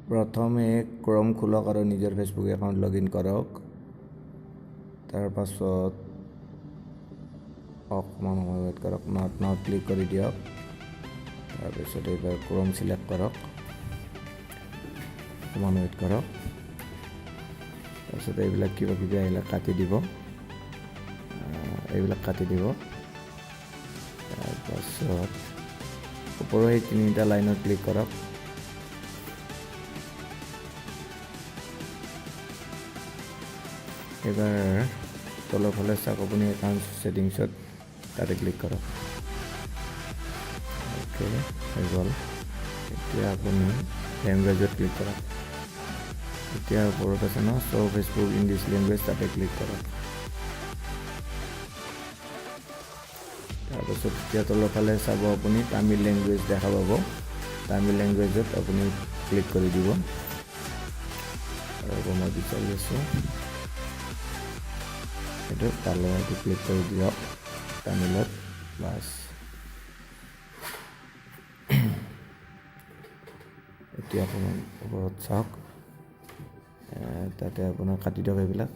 প্ৰথমে ক্ৰম খোলক আৰু নিজৰ ফেচবুক একাউণ্ট লগ ইন কৰক। তাৰপাছত অকণমান সময় ৱেইট কৰক, not নাওত ক্লিক কৰি দিয়ক। তাৰপিছত এইবাৰ ক্ৰম চিলেক্ট কৰক, অকণমান ৱেইট কৰক। তাৰপিছত এইবিলাক কিবা কিবি আহিলে কাটি দিব, এইবিলাক কাটি দিব। তাৰপাছত ওপৰৰ সেই তিনিটা লাইনত ক্লিক কৰক। এইবাৰ তলৰ ফালে চাওক আপুনি, একাউণ্ট ছেটিংছত, তাতে ক্লিক কৰক। অ'কে, হৈ গ'ল। এতিয়া আপুনি লেংগুৱেজত ক্লিক কৰক। এতিয়া ওপৰত আছে ন, "Show Facebook in this language", তাতে ক্লিক কৰক। তাৰপাছত এতিয়া তলৰ ফালে চাব আপুনি, তামিল লেংগুৱেজ দেখা পাব। তামিল লেংগুৱেজত আপুনি ক্লিক কৰি দিব। ৰ'ব, মই বিচাৰি আছোঁ। এইটো পালে, এইটো ক্লিক কৰি দিয়ক তামিলত। বাছ, এতিয়া অকণমান ওপৰত চাওক, তাতে আপোনাৰ কাটি দিয়ক এইবিলাক।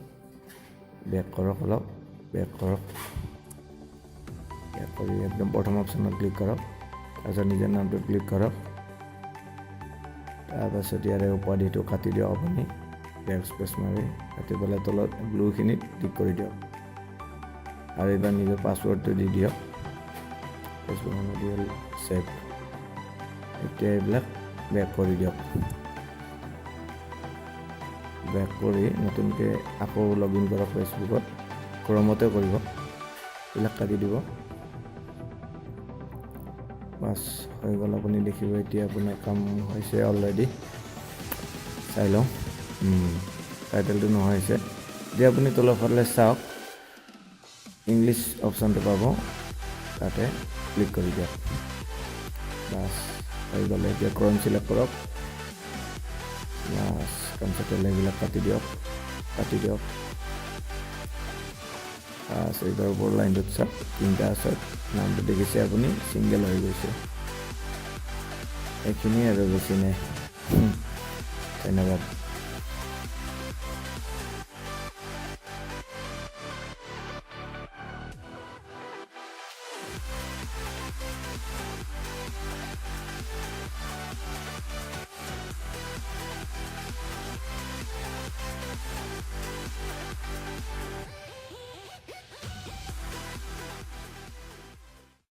বেক কৰক, অলপ বেক কৰক। বেক কৰি একদম প্ৰথম অপশ্যনত ক্লিক কৰক। তাৰপিছত নিজৰ নামটোত ক্লিক কৰক। তাৰপাছত ইয়াৰে উপাধিটো কাটি দিয়ক আপুনি, বেক স্পেচ মাৰি কাটি পেলাই তলত ব্লুখিনিত ক্লিক কৰি দিয়ক আৰু এইবাৰ নিজৰ পাছৱৰ্ডটো দি দিয়ক। ফেচবুকখনত দি হ'ল, ছেভ। এতিয়া এইবিলাক বেক কৰি দিয়ক। বেক কৰি নতুনকৈ আকৌ লগ ইন কৰক ফেচবুকত, ক্ৰমতে কৰিব। এইবিলাক কাটি দিব। বাছ, হৈ গ'ল। আপুনি দেখিব এতিয়া আপোনাৰ কাম হৈছে অলৰেডি। চাই লওঁ। টাইটেলটো নোহোৱা হৈছে। এতিয়া আপুনি তলৰ ফালে চাওক, ইংলিছ অপশ্যনটো পাব, তাতে ক্লিক কৰি দিয়ক। বাছ, হৈ গ'লে। এতিয়া ক্ৰম চিলেক্ট কৰক। Bus, comfortable. এইবিলাক কাটি দিয়ক, কাটি দিয়ক। বাছ, এইবাৰ ওপৰ লাইনটোত চাওক, তিনিটা আছে। নামটো দেখিছে আপুনি, ছিংগল হৈ গৈছে। এইখিনিয়ে আৰু, বেছি নাই। ধন্যবাদ।